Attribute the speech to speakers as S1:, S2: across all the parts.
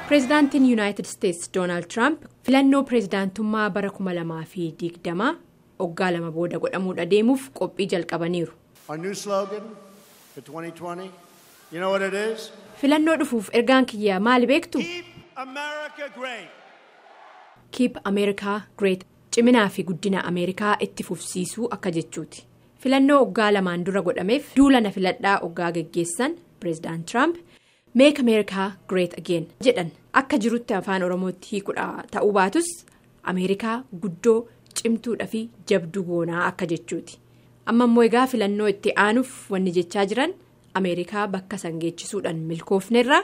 S1: Pireezidaantiin Yuunaayitid Isteetsi Doonaald Tiraamp filannoo pireezidaantummaa bara 2020 waggaa 2 booda godhamuudha deemuuf qophii jalqabaniiru.
S2: Our new slogan for 2020, you know what it is?
S1: Filannoo dhufuuf ergaan kiyya maali beektu?
S2: Keep America great.
S1: Keep America Great, ciminaa fi guddina Ameerikaa itti fufsiisuu akka jechuuti. Filannoo waggaa 2n dura godhameef duula na filadhaa waggaa geggeessan Pireezidaant Tiraamp "Make America Great Again" jedhan. Akka jirutti afaan Oromootti hiikuudha ta'uu baatus, Ameerikaa guddoo cimtuudhaa fi jabduu goonaa akka jechuuti. Amma immoo egaa filannoo itti aanuuf wanni jechaa jiran Ameerikaa bakka san geechisuudhaan milkoofnerraa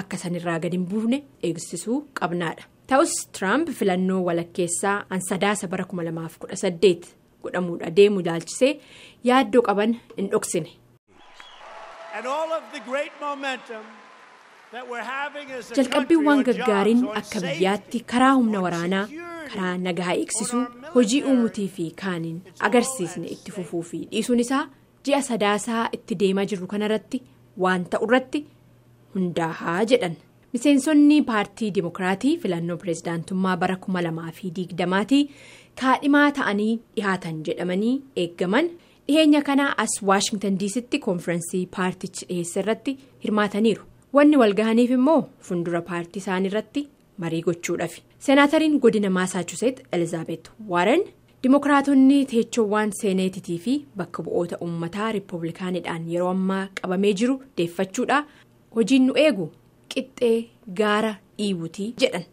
S1: akka sanirraa gadi hin buufne eegsisuu qabnaadha. Ta'us Tiraamp filannoo walakkeessaa Sadaasa bara 2018 godhamuudha deemu ilaalchisee yaaddoo qaban hin dhoksine.
S2: And all of the great momentum that we're having as a
S1: Jalqabbiiwwan gaggaariin akka biyyaatti karaa humna waraanaa, karaa nagaa eegsisuu, hojii uumuutii fi kaaniin agarsiisne itti fufuu fi dhiisuun isaa ji'a Sadaasaa itti deemaa jirru kanarratti waan ta'u irratti hundaahaa jedhan. Miseensonni paartii Dimokiraatii filannoo pireezidaantummaa bara 2020 kaadhimaa ta'anii dhihaatan jedhamanii eeggaman dhiheenya kana as Waashingtan DCtti koonfiraansii paartichi dhiheesse irratti hirmaataniiru. Wanni walgahaniif immoo fuuldura paartii isaanii irratti marii gochuudhaaf. Seenaatariin godina Maasaachuseet Elizaabeet Warren Dimokiraatonni teechoowwan seeneetitii fi bakka bu'oota uummataa Riippablikaaniidhaan yeroo ammaa qabamee jiru deeffachuudha hojiin nu eegu qixxee gaara dhiibuutii jedhan.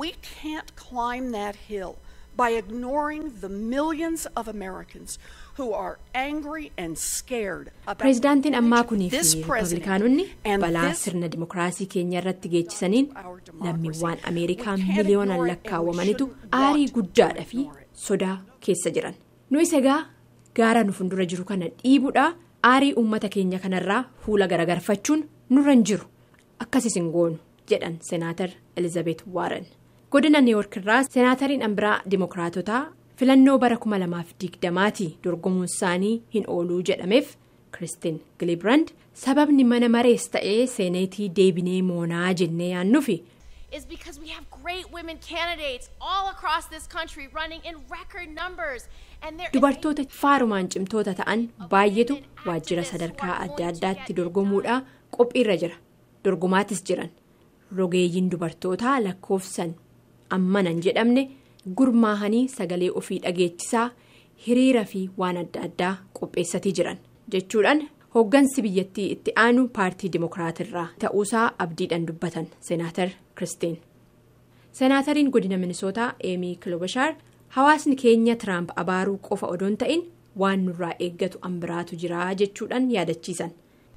S3: We can't climb that hill by ignoring the millions of Americans who are angry and scared about
S1: Pireezidaantiin ammaa kunii fi Riippablikaanonni balaa sirna dimokiraasii keenya irratti geechisaniin lammiiwwan Ameerikaa miliyoonaan lakkaawwamanitu aarii guddaadhaa fi sodaa keessa jiran. Nuyis egaa gaara nu fuuldura jiru kana dhiibuudhaa aarii uummata keenya kanarraa fuula garagarfachuun nurra hin jiru, akkasis hin goonu jedhan Seenaatar Elizabeth Warren. Godina Niiwoork irraa seenaatariin ambiraa Dimokiraatotaa filannoo bara 2020 dorgomuun isaanii hin ooluu jedhameef Kiristiin Gilibrand sababni mana marees ta'ee seeneetii deebinee moonaa jennee yaannuufi
S4: is because we have great women candidates all across this country running in record numbers. And there is a
S1: dubartoota faarumaan cimtoota ta'an baay'eetu waajjira sadarkaa adda addaatti dorgomuudhaa qophiirra jira, dorgomaatis jiran. Rogeeyyiin dubartootaa lakkoofsan ammanan jedhamne gurmaahanii sagalee ofii dhageechisaa hiriira fi waan adda addaa qopheessatii jiran jechuudhaan hooggansi biyyattii itti aanu paartii Dimokiraatirraa ta'uusaa abdiidhaan dubbatan Seenaatar Kiristiin. Seenaatariin godina Minisootaa Eemii Kilobashaar hawaasni keenya Tiraamp abaaruu qofa odoon ta'in waan nurraa eeggatu ambiraatu jira jechuudhaan yaadachiisan.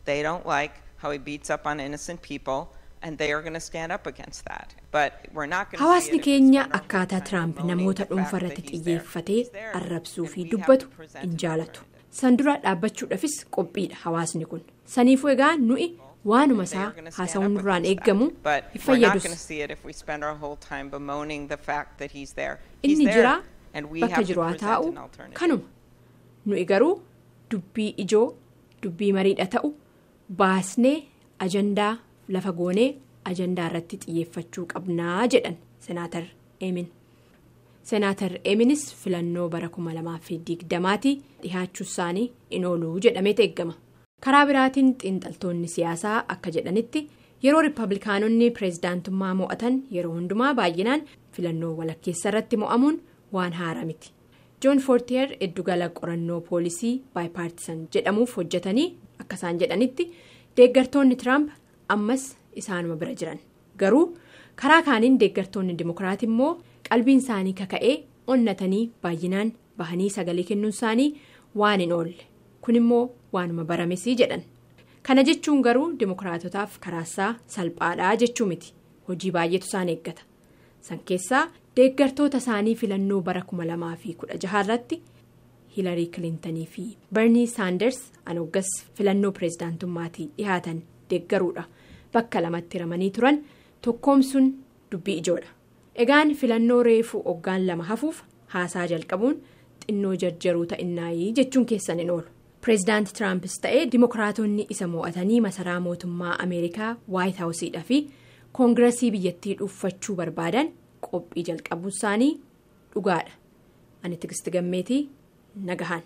S5: They don't like how he beats up on innocent people, and they are going to stand up against that. But we're not going to
S1: Hawaasni keenya akkaataa Tiraamp namoota dhuunfa irratti xiyyeeffatee arrabsuu fi dubbatu hin jaalatu. San dura dhaabbachuudhaafis qophiidha hawaasni kun. Saniifuu egaa nuyi waanuma isaa haasawuun nurraan eeggamu hin fayyadus. Inni jira, bakka jiru haa taa'u, kanuma. Nuyi garuu dubbii ijoo, dubbii mariidha ta'u baasnee, ajandaa lafa goonee, ajandaa irratti xiyyeeffachuu qabnaa jedhan Senaatar Eemin. Senaatar Eeminis filannoo bara 2020 dhihaachuu isaanii in ooluu jedhamee eeggama. Karaa biraatiin xiinxaltoonni siyaasaa akka jedhanitti, yeroo Riippablikaanonni pireezidaantummaa mo'atan yeroo hundumaa baay'inaan filannoo walakkeessa irratti mo'amuun waan haaraa miti. Joon Foortiyer giddugala qorannoo poolisii Bipartisan jedhamuuf hojjetanii akka isaan jedhanitti, deeggartoonni Tiraamp ammas isaanuma bira jiran, garuu karaa kaaniin deeggartoonni Dimokiraat immoo qalbiin isaanii kaka'ee onnatanii baay'inaan bahanii sagalee kennuun isaanii waan hin oolle, kun immoo waanuma baramesii jedhan. Kana jechuun garuu Dimokiraatotaaf karaasaa salphaadhaa jechuu miti. Hojii baay'eetu isaan eeggata. San keessaa deeggartoota isaanii filannoo bara 2016 irratti Hiilarii Kilintanii fi Barnii Saanders anoggas filannoo pireezidaantummaatii dhihaatan deeggaruudha bakka lamatti hiramanii turan tokkoomsuun dubbii ijoodha. Egaan filannoo reefuu hoggaan 2 hafuuf haasaa jalqabuun xinnoo jarjaruu ta'innaayii jechuun keessan hin oolu. Pireezidaanti Tiraampis ta'ee Dimokiraatonni isa mo'atanii masaraa mootummaa Ameerikaa Waayit Haawusiidhaa fi Koongiresii biyyattii dhuunfachuu barbaadan qophii jalqabuun isaanii dhugaadha. Ani Tigisti Gammeetii nagahan.